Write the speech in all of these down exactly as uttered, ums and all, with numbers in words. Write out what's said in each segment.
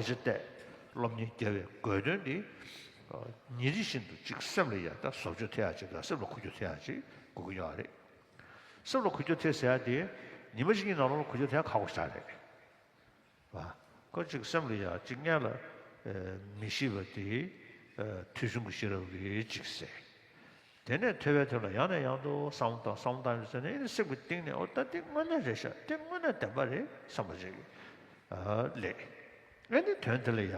ཅི་སྟེ་སློབ་གཉེར་རྒྱབ་པའི་དགོས་དོན་འདི། ཉིན་རེ་བཞིན་དུ་ཅིག་སེམས་ལ་ཡ་ད་བཟོ་བཅོས་ཐེབས་ཡ་ཅིག་དང་སེམས་ལ་འཁོར་རྒྱུག་ཐེབས་ཡ་ཅིག་དགོས་ཀྱི་ཡོད་རེད། སེམས་ལ་འཁོར་རྒྱུག་ཐེབས་ཟེར་ཡ་དེ་ཉི་མ་གཅིག་གཉིས་ནང་ལོགས་ལ་འཁོར་རྒྱུག་ཐེབས་ཡ་ཁག་པོ་ཞེ་དྲག་རེད། བ། ཁོ་ཅིག་སེམས་ལ་ཡ་ཅིག་སྔོན་ལ་མི་ཤེས་པ་དེ་ཐོས་བྱུང་གི་ཤེས་རབ་ཀྱིས་ཅིག་ཟེར། དེ་ནས་ཐོས་པའི་དོན་ལ་ཡང་ནས་ཡང་དུ་བསམ་བློ་བཏང་བསམ་བློ་བཏང་ཡོད་ཚེ་ནས་ཨེ་ནི་སེམས་ཀྱི་གཏིང་ནས་འོ་ད་འདི་དངོས་གནས་རེད་ཤག་འདི་དངོས་གནས་བདེན་པ་རེད་བསམ་པ་ཅིག་སླེབས། ཨེ་ནི་དོན་དེ་ལ་ཡ་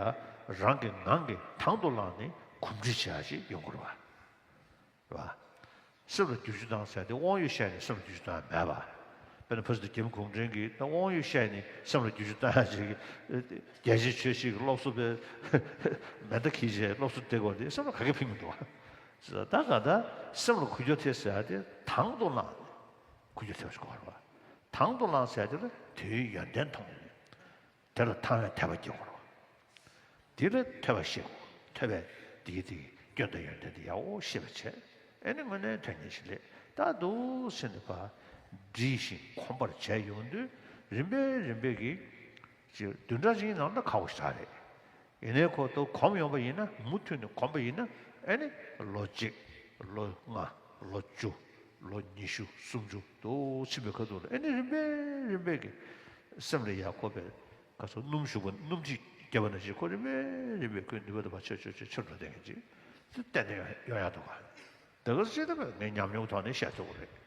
རང་གི་ངང་གིས་དང་དུ་བླངས་ནས་གོམས་འདྲིས་བྱེད་ཡ་ཞིག་ཡོང་དགོས་རེད་བ། རེད་བ། སེམས་ལ་བསྒྱུར་བཅོས་བཏང་ཟེར་དེ་དབང་ཡོད་བཤད་ནས་སེམས་ལ་བསྒྱུར་བཅོས་བཏང་ཡ་མེད་པ། དཔེར་ན་ཕ་སི་ཏུ་རྒྱལ་མོ་གུང་ཁྲན་གྱིས་ད་དབང་ཡོད་བཤད་ནས་སེམས་ལ་བསྒྱུར་བཅོས་བཏང་ཡ་ཅིག་རྒྱལ་ཆེན་ཆོས་ཞིག་གི་སློབ་གསོ་པའི་མེ་མདའ་འཁྱེར་བྱས་སློབ་གསོ་སྤྲད་དགོས་དེ་སེམས་ལ་ག་གེ་ཕན་གྱི་འདུག་བ། ད་ག་ད་སེམས་ལ་འཁོར་རྒྱུག་ཐེབས་ཟེར་ཡ་དེ་དང་དུ་བླངས་ནས་འཁོར་རྒྱུག་ཐེབས་ཤིག་དགོས་རེད་བ། དང་དུ་བླངས་ཟེར་ཡ་དེ་ལ་དེའི་ཡོན་ཏན་མཐོང་ནས། དེ་ལ་དང་བའི་དད་པ་སྐྱེ་དགོས་རེད། དེ་ལ་ཐོས་པ་ཤེས་དགོས། ཐོས་པས་དེའི་དེའི་སྐྱོན་དང་ཡོན་ཏན་དེ་ཡག་པོ་ཤེས་པ་བྱས། ཨེ་ནི་དངོས་གནས་དོན་གཉེར་ཞིག་སླེབས། ད་འདུག་ཟེར་ནས་ཕར་འདྲིས་ཤིང་གོམས་པར་བྱས་ཡོང་དུས་རིམ་པས་རིམ་པས་ཀྱིས་ཅིག་བདུན་ཕྲག་གཅིག་ནང་ད་ཁག་པོ་ཞེ་དྲག་རེད། ཡིན་ནའི་ཁོ་ད་གོམས་ཡོང་པ་ཡིན་ན་མུ་མཐུད་ནས་གོམས་པ་ཡིན་ན་ཨེ་ནི་ལོ་གཅིག་ལོ་ལྔ་ལོ་བཅུ་ལོ་ཉི་ཤུ་སུམ་ཅུ་འདུག་ཕྱིན་པའི་ཁ་ཐུག་ལ་ཨེ་ནི་རིམ་པས་རིམ་པས་ཀྱིས་སེམས་ལ་ཡག་པོ་བས། ག་ཚོད་སྣུམ་ཞུགས་པ་སྣུམ་ཅིག་བརྒྱབ་པ་ནང་བཞིན་ཁོ་རིམ་པས་རིམ་པས་ཁོའི་ནུས་པ་དེ་ཕར་ཆེར་ཆེར་ཆེར་ཆེར་འགྲོ་བསྡད་མཁན་ཅིག་དེ་ཏན་ཏན་ཡོང་ཡག་འདུག་ག་དེ་ག་ཅིག་ད་ངས་ཉམས་མྱོང་ཐོག་ནས་བཤད་ཐུབ་ཀྱི་རེད།